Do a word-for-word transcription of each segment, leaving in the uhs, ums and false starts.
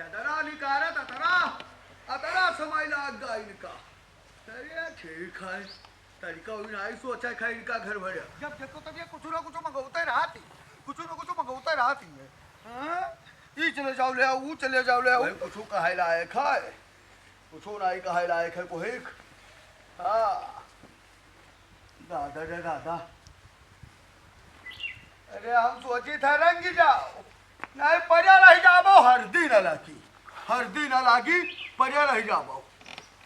अतरा निकारत, अतरा, अतरा समय लाग गा इनका। अरे ठीक है, तरीका भी नहीं सोचा है इनका घर भरे। जब देखो तब ये कुछ ना कुछ मंगौते रहती, कुछ ना कुछ मंगौते रहती है। हाँ? ई चले जाओ ले आओ, ऊ चले जाओ ले आओ। भाई कुछ कहे लायक है, कुछ नहीं कहे लायक है कोई। हाँ। दादा रे दादा, अरे हम सोची था रंग जाओ, नहीं पड़े रह जाबो, हरदी न लागी, हरदी न लागी, पड़े रह जाबो।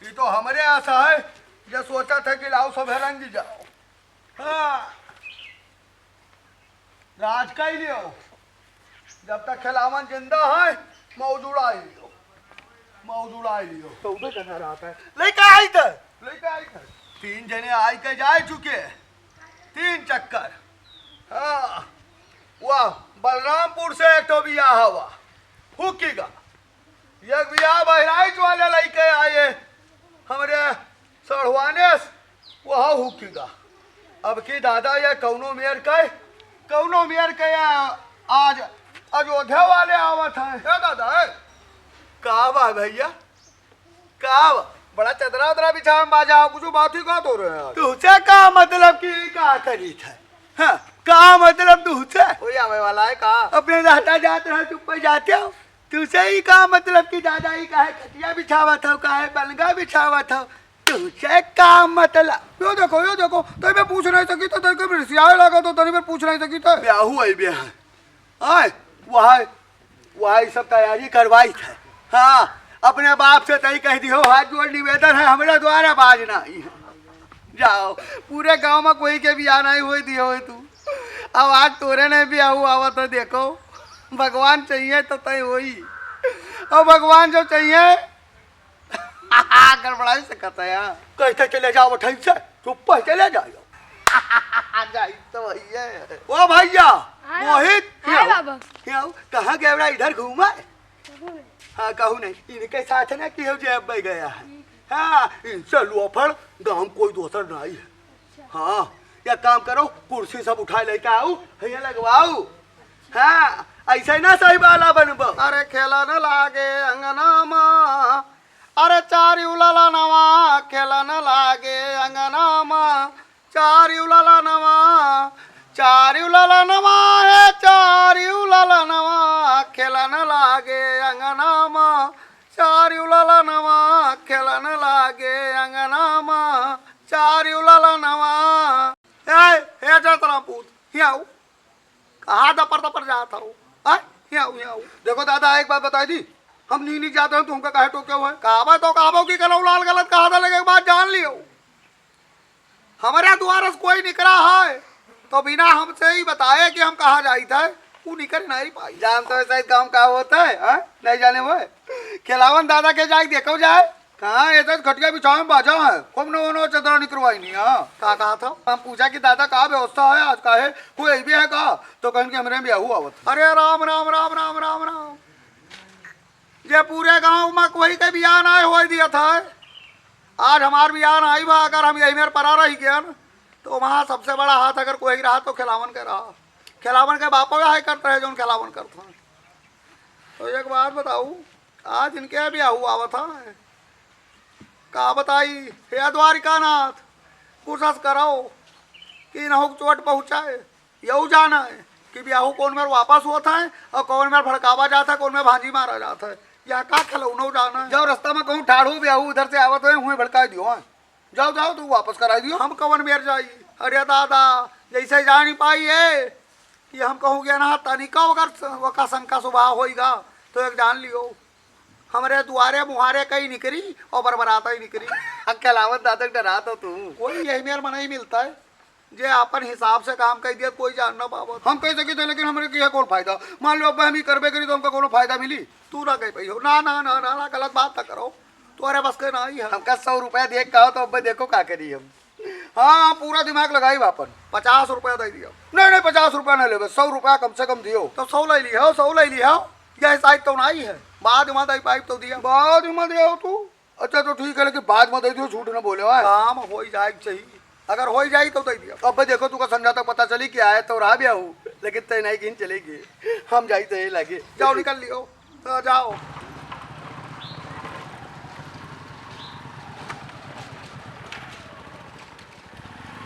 ये तो हमरे आशा है, जे सोचा था कि लाओ सब रंग जाओ। हाँ, राज कई लियो, जब तक खिलावन जिंदा है, मौज उड़ाई लियो, मौज उड़ाई लियो। तो उधर कहाँ रहता है? लइका आई था, लइका आई था। तीन जने आई के जाए चुके, तीन चक्कर। हाँ, वाह, बलरामपुर से एक तो बियाह हुआ, हुकी गा। एक बियाह बहराइच वाले लइके आए, हमरे सढ़वाने से, वह हुकी गा। अब की दादा ये कौनो मेर के, कौनो मेर के आज अयोध्या वाले आवत हैं। ए दादा, ए। का बा भैया? का बा? बड़ा चदरा उदरा बिछावे में बाजा हो, कुछ बात ही का तो रहे हैं। तुझसे का मतलब कि का करी था? हाँ, का मतलब तुझसे? कोई आवे वाला है का? अपने दादा जात रहे, चुप्पे जाते हो। तुझसे ही का मतलब कि दादा ही काहे खटिया बिछावत हो, काहे पलंगा बिछावत हो? तुझसे का मतलब? यो देखो, यो देखो, तनी पे पूछ नहीं सकी तो, तनी पे रिसियाए लगा तो, तनी पे पूछ नहीं सकी तो। ब्याहू आई ब्याह। आए, वह, वह ई सब तैयारी करवाई थे। हाँ, अपने बाप से तई कह दियो, हाथ जोड़ निवेदन है, हमरे द्वारा बाज नहीं है। जाओ, पूरे गांव में कोई के बियाह नहीं होई दियो है तू। अब आज तोरे नहीं बियाह हुआ आवत है, देखो, भगवान चाहिए तो तय होई। और भगवान जब चाहिए, गड़बड़ाई से कहता है। कैसे चले जाओ, ठीक से? चुप चले जाओ। जाई तो वही है। ओ भैया, हाँ, मोहित, हाँ, क्यों? बाबा। क्यों? कहाँ गया बड़ा, इधर घूमा? कहूँ नहीं। हाँ, कहूँ नहीं। इनके साथ ना कि हो जे अब गया है। ठीक है। हाँ, इनसे लोफड़ गाँव कोई दोसर नहीं है। अच्छा। हाँ, या काम करो, कुर्सी सब उठाए लेके आओ, भैया लगवाओ। हाँ, ऐसे ना सही वाला बनबो। अरे खेलन लागे अंगना मा, अरे चारिउ ललनवा खेलन लागे अंगना मा, चारिउ ललनवा, चारिउ ललनवा, हे चारिउ ललनवा खेलन लागे अंगना मा, चारिउ ललनवा खेलन लागे अंगना मा, चारिउ ललनवा। ए, हे जतरा पूत, हियाँ आऊ। कहाँ दपर दपर जात हो? आय, हियाँ आऊ, हियाँ आऊ। देखो दादा, एक बात बताई दी, हम नीक नीक जात हैं, तू हमका काहे टोके हुए? कहबो तो कहबो कि कनऊ लाल गलत कहा था, लेकिन एक बात जान लियो, हमरे द्वार से कोई निकरा है, तो बिना हमसे ही बताए कि हम कहाँ जाइत है, ऊ निकर नहीं पाई। जानत हो सही गाँव का होत है, हाँ? नहीं जाने हुए? खेलावन दादा के जाए देखो जाए। कहाँ ये तो खटिया बिछावे में बाजा है, खूब नवा नवा चदरा निकरवाई नहीं है। का कहा था? हम पूछा कि दादा का व्यवस्था है आज, काहे कोई अइबे है का? तो कहन कि हमरे बियाहू आवत है। अरे राम, राम, राम, राम, राम, राम। ये पूरे गाँव में कोई के बियाह ना होए दिया था। आज हमार बियाह ना आई बा, अगर हम यही मेर परा रही गया न, तो वहाँ सबसे बड़ा हाथ अगर कोई रहा तो खेलावन के रहा। खेलावन के बापो यही करत रहे जौन खेलावन करत हैं। तो एक बात बताऊ, आज इनके बियाहू आवत है, का बताई, हे द्वारिकानाथ, कोशिश करो कि इनहू के चोट पहुँचाए। यहू जाना है कि बियाहू कौन मेर वापस होत है और कौन मेर भड़कावा जात है, कौन मेर भांजी मारा जात है। यह का खिलौनो जाना है। जब रास्ता में कहूँ ठाढ़ू बियाहू उधर से आवत है, हुए भड़काई दियो, हाँ। जाओ, जाओ, तू वापस कराई दियो। हम कवन मेर जाई? अरे दादा, जैसे जानी पाई है कि हम कहूँ कि ना, तनिका अगर स-, वका शंका स्वभाव होइगा, तो एक जान लियो, हमरे दुआरे मुहारे कहीं निकरी और बरबराता ही निकरी। हम खेलावन दादा के डरा तो तू। कोई यही मेर में नहीं मिलता है, जे आपन हिसाब से काम कर दिया, कोई जान ना पावत। हम कह सकी थे, लेकिन हमरे किया कौन फायदा? मान लो, अब हम ही करबे करी, तो हमका कोनो फायदा मिली? तू ना कह पाई हो। ना, ना, ना, ना, ना, गलत बात ना करो। तुम्हारे बस के ना ही है। हमका सौ रुपया दे के कहो, तो अब देखो का करी हम। हाँ, पूरा दिमाग लगाई बापन। पचास रुपया दे दिया। नहीं, नहीं, पचास रुपया नहीं लेबे, सौ रुपया कम से कम दियो। तो सौ ले लियो, सौ ले लियो। यह साइज तो नहीं है, बाद में दे पाइप तो दिया। बाद में दियो तू। अच्छा, तो ठीक है, लेकिन बाद में दे दियो, झूठ ना बोले, वाह। काम हो ही जाए चाहिए, अगर हो ही जाए तो दे दिया। अब देखो, तू का समझा तक पता चली कि आए तो रहा भी आहू, लेकिन तय नहीं गिन चलेगी। हम जाई तो ये लगे। जाओ, निकल लियो। तो जाओ।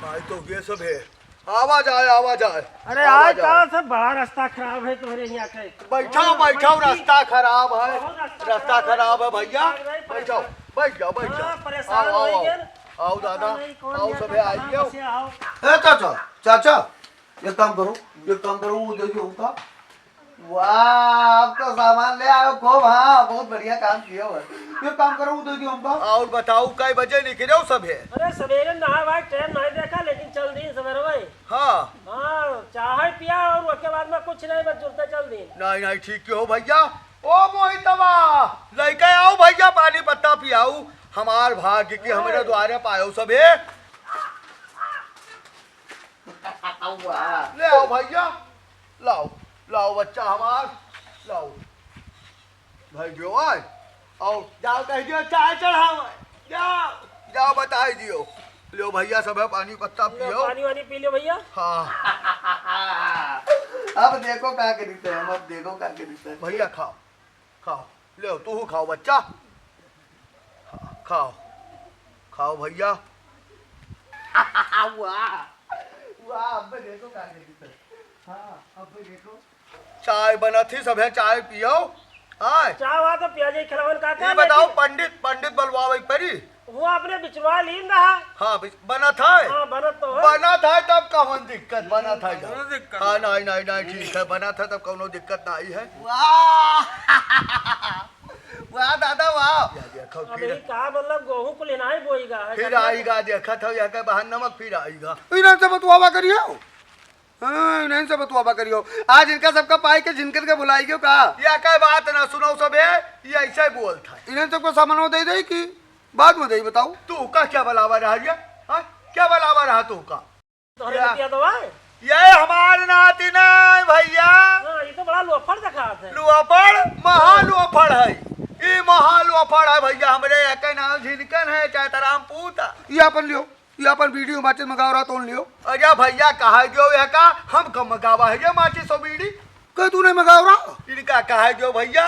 भाई तो ये सब है। आवा जाए, आवा जाए। अरे आवा आज जाए। का सब बड़ा रास्ता खराब है तोहरे यहाँ के। बैठाओ, हाँ, बैठाओ, बैठी। रास्ता खराब है। बहुत रास्ता रास्ता खराब है। खराब है भैया। बैठ जाओ, बैठ जाओ, बैठ जाओ। हाँ, परेशान आओ, हो आओ, गए। आओ। आओ पता दादा, नहीं कौन आओ यहाँ सबे का आई कहाँ गयो। फंसे आओ। ए चाचा, चाचा, एक काम करो, एक काम करो, वो दे दो उनका। वाह, आप तो सामान ले आयो खूब, हाँ, बहुत बढ़िया काम कियो है। एक काम करो, वो दे दो हमका। और बताओ, कै बजे निकलो सब है? अरे, सवेरे नहा भाई, टाइम नहीं देखा, लेकिन चल दी सवेरे भाई। हाँ। हाँ, चाय पिया और उसके बाद में कुछ नहीं, बस जुलते चल दी। नहीं, नहीं, ठीक हो भैया। ओ मोहितवा, लेके आओ भैया, पानी पत्ता पियाऊ। हमार भाग्य कि हमरे द्वारे पायो सब है। वाह। ले आओ भैया, लाओ, लाओ बच्चा हमार, लाओ। भाई जो आए, आओ, जाओ कह दियो चाय चढ़ाओ, जाओ, जाओ बताई दियो। लो भैया सब है पानी पत्ता लो, पियो। पानी वानी पी लो भैया। हाँ। अब देखो का करी थे हम, अब देखो का करी थे। भैया खाओ, खाओ, लो तू खाओ बच्चा। हाँ, खाओ, खाओ भैया। वाह, वाह, अब देखो का करी थे। हाँ, अब देखो। चाय बनत ही, सभे चाय पियो। आय। चाय वा तो पिया जाई, खिलावन का ये का बताओ, लेकिन पंडित, पंडित बलवावे परी? वो अपने बिचवा लीन रहा। हाँ, बिच-, बनत है? हाँ, बनत तो है। बनत है, तब कौन दिक्कत? बनत है जब। कौनो दिक्कत हाँ, नहीं। नहीं, नहीं, नहीं, ठीक है, बनत है, तब कौनो दिक्कत नहीं है। वाह! वाह दादा, वाह! या देखो, अब फिर, यही कहा, मतलब, गेहूं को लेना है, बोईगा है, फिर कटना आईगा, देखत हो, यह के बहान नमक फिर आईगा। इन्हन से बतुआवा करियो। हाँ, इन्हन से बतुआवा करियो। आज इनका सबका पाई के जिनकर के भुलाई गयो का? या के बात ना सुनो सबे, ये ऐसे बोलत है। इन्हन सबको सामानो दे दे कि बाद में दे, बताओ। तू का क्या बलावा रहा ये? हाँ? क्या बलावा रहा तू का? तोहरे या। बिटिया तो आए? ये हमार नाती नहीं भैया। हाँ, ये तो बड़ा लोफड़ दिखात है। लोफड़, महा लोफड़ है। ये महा लोफड़ है भैया, हमरे एक नाम झिनकन है, चैतराम पूत। ये अपन लियो, ये अपन बीड़ी माचिस मंगाओ रहा, तोन लियो। अरे भैया, कहा दियो ये का? हम कम मंगावा है ये माचिस और बीड़ी? कह तू नहीं मंगाओ रहा? इनका कहा दियो भैया,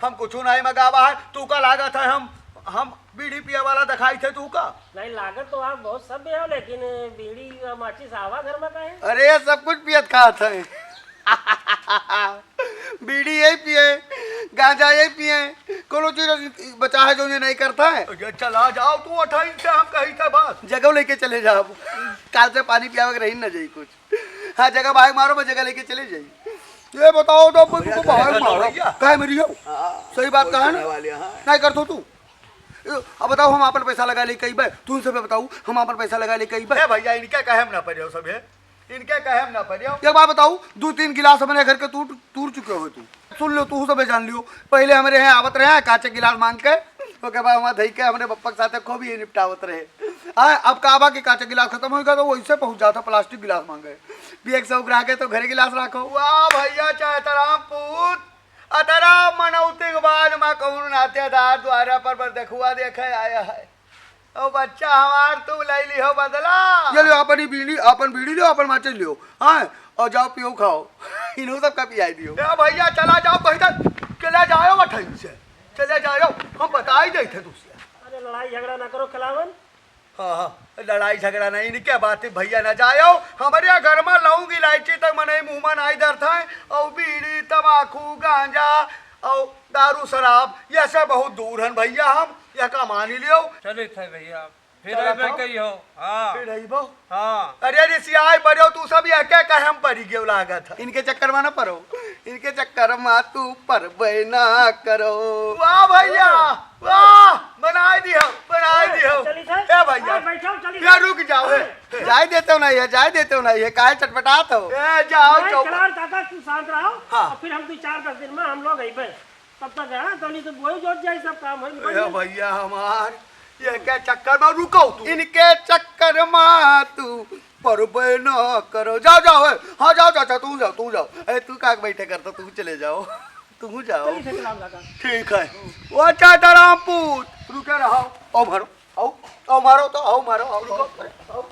हम कुछ नहीं मंगावा है। तू का लागत है हम, हम बीड़ी पिए वाला दिखाई थे तू का? नहीं, लागत तो आप बहुत सभ्य हो, लेकिन बीड़ी और माचिस आवा घर में काहे? अरे, सब कुछ पियत खात है। बीड़ी यही पिए, गांजा यही पिए, कोनो चीज बचा है जो ये नहीं करता है। ये चला जाओ तू अठाई से, हम कही थे बस। जगह लेके चले जाओ, काल से पानी पियावे के रही न जाई कुछ। हाँ, जगह बाहर मारो, मैं जगह लेके चले जाई। ये बताओ तो, अब भैया, तुमको बाहर कहे मारो। भैया। काहे मेरी हो? हाँ, सही बात कोई कहा ना? सुनने वाले, हाँ। नहीं कर दो तू। ए, अब बताओ, हम आपन पैसा लगा ले कई बे? तू इनसे बताओ, हम आपन पैसा लगा ले कई बे? ए भैया, इनके कहे हम ना पड़े हो सब है। इनके कहे हम ना पड़े हो। एक बात बताओ, दो तीन गिलास हमरे घर के तूर, तूर चुके हो तू। सुन लो, तू सब जान लियो। पहले हमरे यहाँ आवत रहे, काचे गिलास मांग के, ओके बाद वहाँ धई के हमरे बप्पा के साथे खूब ये निपटावत रहे। हाँ, अब का बा कि काचा गिलास खतम होइगा तो वैसे पहुँच जाता प्लास्टिक गिलास मांगे। भी एक सौ ग्राहक है तो घरे गिलास राखो। वाह भैया, चैतराम पूत, अतरा मनौती के बाद मा कहूँ नातेदार द्वारा पर, पर देखुआ देखे आया है। ओ बच्चा हमार, तू ले लिहो बदला। ये लियो अपन ही बीड़ी, अपन बीड़ी लियो, अपन माचिस लियो, हाँ, और जाओ पियो खाओ। इन्हों सबका पियाई दियो। ए भैया, चला जाओ कहीं तक, चले जाओ अठाई से, चले जाओ, हम बताई देते तुझसे। अरे लड़ाई झगड़ा ना करो खिलावन। हाँ, हाँ, लड़ाई झगड़ा नहीं, इनके बात भैया ना जायो। हमरे घर में लौंग इलायची तक मनई मुंह में नहीं धरत है, और बीड़ी, तमाकू, गांजा और दारू, शराब, ये से बहुत दूर हन भैया हम, यह का मानी लियो। चलित है भैया, फिर चलत अइबे हो? करिहो। हाँ। फिर अइबो? हाँ। अरे रिसियाई पड़ो, तू सब यह क्या कहे हम पड़ी गयो लागत है। इनके चक्कर में ना पड़ो, इनके चक्कर में तू पड़बे ना करो। वाह भैया, वाह, बनाई दियो, बनाई दियो। चली सर। ए भैया, हाँ, बैठो, चली ए, सर। रुक जाओ, ए। जाए देते हो नहीं है, जाए देते हो नहीं है, काहे चटपटात हो? ए, जाओ, नहीं, जाओ। कलार काका, तू शांत रहो। हाँ। और फिर हम दो चार दस दिन में हम लोग अइबे। तब तक, हाँ, तनी तो बोई जोत जाए, सब काम होई, निपट ए जाए। भैया हमार, ये क्या चक्कर में रुको तू? इनके चक्कर में तू पड़बे ना करो। जाओ, जाओ, ए। हाँ, जाओ, चाचा, तू जाओ, तू जाओ। ए, तू का बैठे करता, तू चले जाओ। तू जाओ। चलिए, सर, प्रणाम काका। ठीक है। ओ चाचा राम पूत, रुके रहो। आओ मारो, आओ, आओ मारो तो, आओ मारो, आओ, रुको, आओ।